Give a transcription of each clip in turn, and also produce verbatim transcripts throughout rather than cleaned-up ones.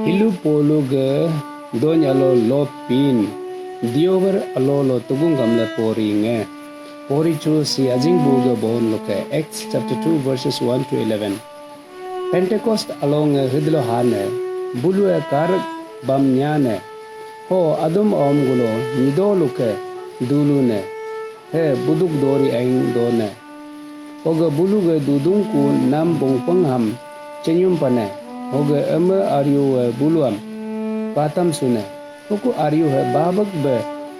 Hilu polu ge dony alo lo pin, diover alo lo tugung gamle pori nge. Pori chu si ajing bu ge bon luke, Acts chapter two verses one to eleven. Pentecost alo nge hidlo hane, bulu e karak bam nyane. Ho adum om gulo nyido luke dulu ne. He buduk dori aing done. Hoge bulu ge dudung ku nam bungpeng ham chenyum pane. Hoge eme ariu e buluam patam sune. Huku ariu he babak be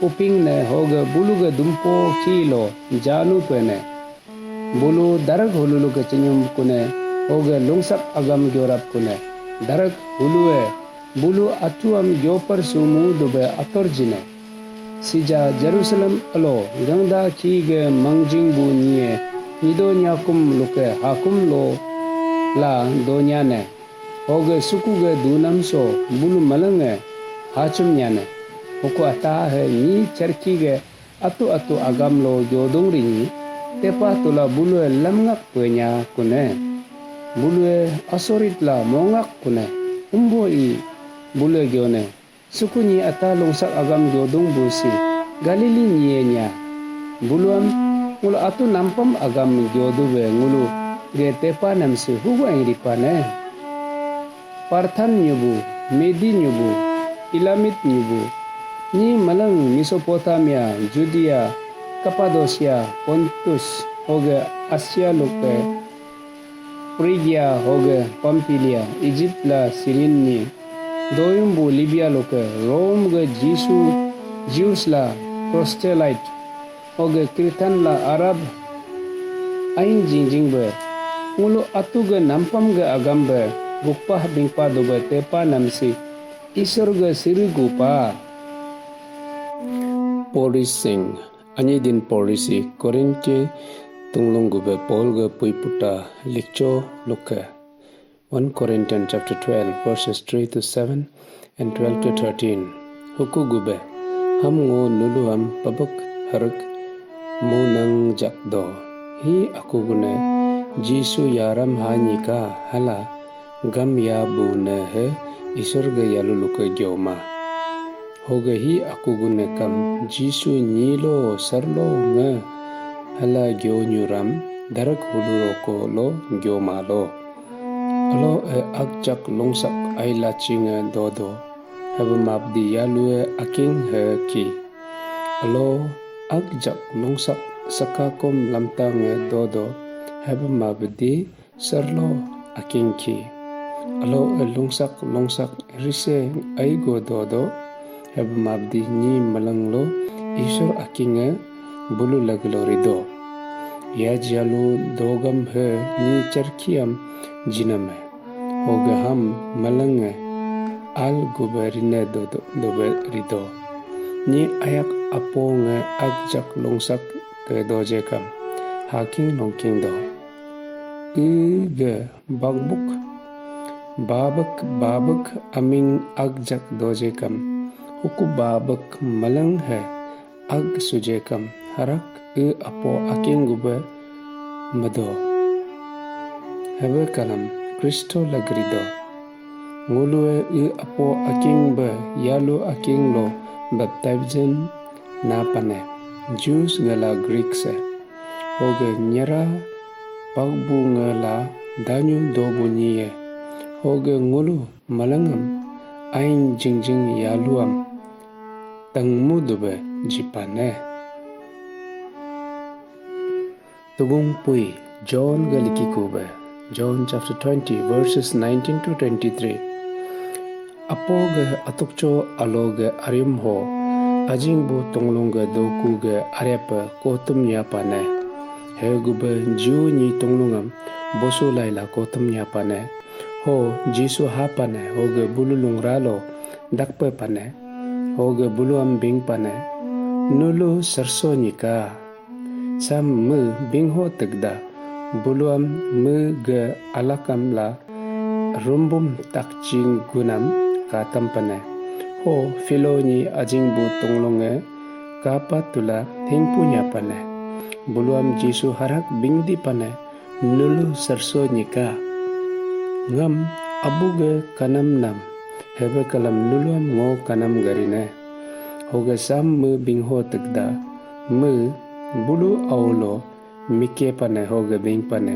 uping ne hoge bulu ge dumpo ki lo janu pene. Bulu darak hululu ke chenyum kune hoge lungsak agam giorap kune. Darak hulu e bulu atuam giopar sumu dube ator jine. Sija Jerusalem alo gangda ki ge mangjing bu nie nyido nyakum luke hakum lo la donyane. Hoge suku ge dunam so bulu malenge hachum nyane. Huku ata he nyi cherki ge atu atu agam lo jodung ringi tepa tula bulu e lamngak penya kune. Bulu e asorit la mongak kune. Umbo i bulu e gione. Suku nyi ata lungsak agam jodung bu si Galili nyie nya. Buluam ngulu atu nampam agam jodu be ngulu ge tepa nam si hugu aing ripa ne. Parthan nyubu, Medi nyubu, Ilamit nyubu, nyi malang Mesopotamia, Judea, Kapadosia, Pontus, hoge Asia luke, Phrygia hoge Pamphylia, Egypt la Cyrene ni, doyum bu Libya loke, Rome ge Jisu, Jews la proselyte, hoge Cretan la Arab, aing jingjing be, ngulu atu ge nampam ge agam be, gukpah bingpa dobe tepa namsi, Isor ge siri gupa. Polising. Anyi din polisi Korinti tunglung gube Paul ge pui puta likcho luke. One Corinthians chapter twelve, verses three to seven and twelve to thirteen. Huku gube, ham ngo nulu ham pabuk haruk munang jak do. Hi aku gune Jisu yaram ha nyika hala gam ya bu ne he Isor ge yalu luke gyoma. Hoge hi aku gune kam Jisu nyilo sarlo nge hala gyo nyuram darak hulu roko lo gyoma lo. Alo e akjak lungsak ai lachi nge dodo. Hebe mapdi yalu e aking he ki. Alo akjak lungsak sakakom lamta nge dodo. Hebe mapdi sarlo aking ki. Alo e lungsak lungsak rise aigo dodo. Hebe mapdi nyi malang lo Isor aking e bulu laglo rido. Ya jalu dogam he nyi charkiam jiname. Hoge ham malang e al gube rine dodo, dobe rido. Nyi ayak apo nge akjak lungsak ke doje kam. Haking longking do. Ige bakbuk. Babek babek aming akjak doje kam. Huku babek malang he ag suje kam. Harak e apo aking gube medo. Hebe kalam Kristo lagrido. Ngulue e apo aking be yalu aking lo baptizen na pane. Jews ngela Greek se. Hoge nyera pagbu ngela danyu dobu nyiye. Hoge ngulu malangam ain jingjing yaluam tangmu dube jipane. Tugung pui John ge liki kube. John chapter twenty, verses nineteen to twenty-three. Apo ge atukcho alo ge arim ho, ajing bu tunglung ge doku ge arepe kotum nya pane. He gube Jew nyi tunglungam bosu laila kotum nya pane. Ho Jisu ha pane, ho ge bulu lungra lo dakpe pane. Ho ge buluam bing pane. Nulu serso nyika. Sam me bingho tegda, buluam me ge alakam la rumbum takjing gunam katam pane. Ho Philo nyi ajing bu tunglunge kapa tula hingpu nya pane. Buluam Jisu harak bingdi pane, nulu serso nyika. Ngam abu ge kanam nam, Hebe kalam nuluam ngo kanam garine. Hoge sam me bingho tegda, me bulu aulo mike pane hoge bing pane.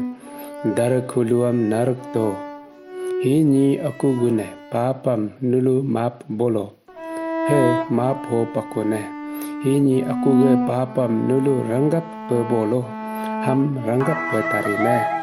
Darek huluam narek to. Hini aku gune papam nulu map bolo. He map ho pakune. Hini aku ge papam nulu ranggap pe bolo. Ham ranggap pe tarine.